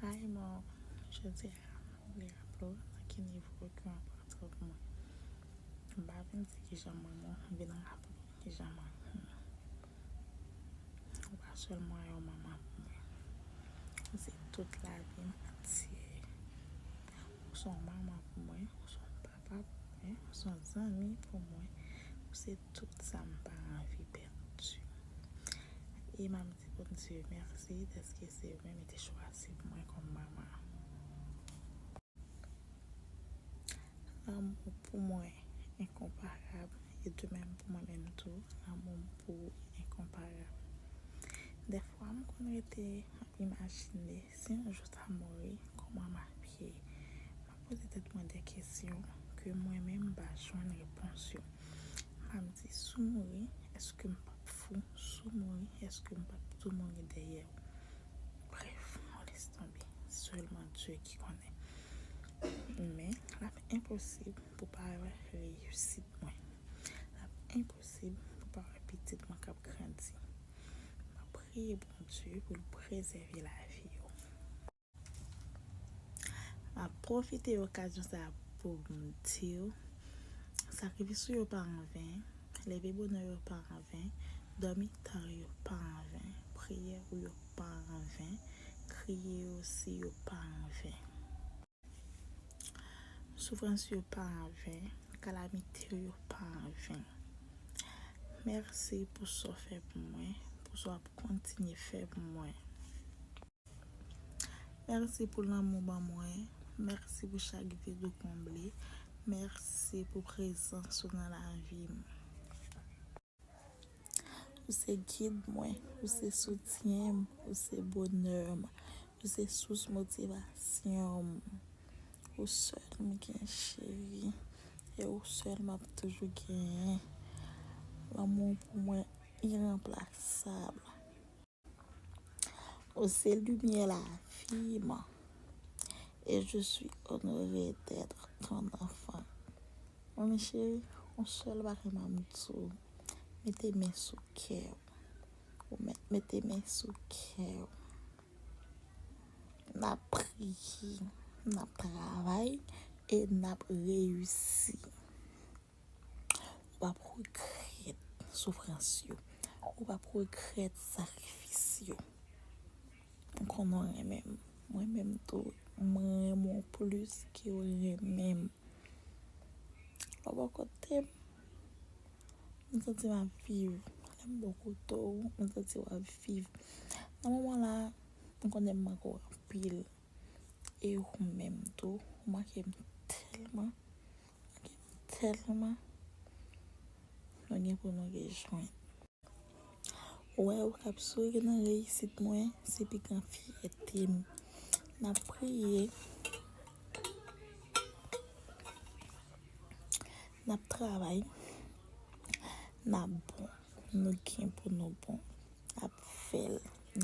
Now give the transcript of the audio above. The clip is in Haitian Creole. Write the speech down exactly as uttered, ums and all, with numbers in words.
Ay, mwen, jodi a, m vle raple w nan ki nivo ke w enpòtan pou mwen. M pa vin di kijan m renmen w, m vin raple w kijan m renmen w. Ou pa sèlman yon manman pou mwen. Ou se tout lavi m antyè. Ou se yon manman pou mwen, ou se yon papa pou mwen, ou se yon zanmi pou mwen. Ou se tout sa m pa anvi pèdi. E m ap di Bondye mèsi dèske se ou menm li te chwazi mwen kòm manman. Lanmou pou mwen enkonparab, e de menm pou mwen menm tou, lanmou m pou ou enkonparab. Dèfwa, m konn rete, m ap imajine, si yon jou ta mouri, kòman m ap ye? M ap poze tèt mwen de kesyon ke mwen menm m pa jwenn repons yo. M ap di, si w mouri, èske m p ap fou? Si w mouri, èske m p ap tou mouri dèyè w? Brèf, mwen lese tonbe. Sèlman Dye ki konnen. Men, l ap enposib pou pa wè reyisit mwen. L ap enposib pou pa wè pitit mwen k ap grandi. M ap priye Bondye pou l prezève lavi yo. M ap pwofite okazyon sa a pou m di w, sakrifis ou yo pa anven, leve bonè yo pa anven, dòmi ta yo pa anven, priyè ou yo pa anven, kriye osi yo pa anven. Soufrans yo pa anven, kalamite yo pa anven. Mèsi pou sa w fè pou mwen, pou sa w ap kontinye fè pou mwen. Mèsi pou lanmou w ban mwen. Mèsi pou chak vid ou konble. Mèsi pou prezans ou nan lavi m. Ou se gid mwen, ou se soutyen m, ou se bonè m, ou se sous motivasyon m. Ou sèl m gen, cheri, e ou sèl m ap toujou genyen. Lanmou w pou mwen iranplasab. Ou se limyè lavi m. Et je suis honorée d'être ton enfant. Manmi cheri, yon sèl bagay m ap di w, mete men sou kè w. Ou mèt mete men sou kè w. N ap priye, n ap travay e n ap reyisi. Ou p ap regrèt soufrans yo. Ou p ap regrèt sakrifis yo. M konnen w renmen m. Mwen menm tou, mwen renmen w plis ke w renmen m. Lè w bò kote m, m santi m ap viv. Lè m bò kote w, m santi w ap viv. Nan moman la, m konnen m manke w anpil. E ou menm tou, ou manke m tèlman, manke m tèlman. Nou gen pou nou rejwenn. Ou wè, ou k ap souri nan reyisit mwen, se pi gran fyète m. N ap priye, n ap travay, n ap bon, nou gen pou nou bon, n ap fè l.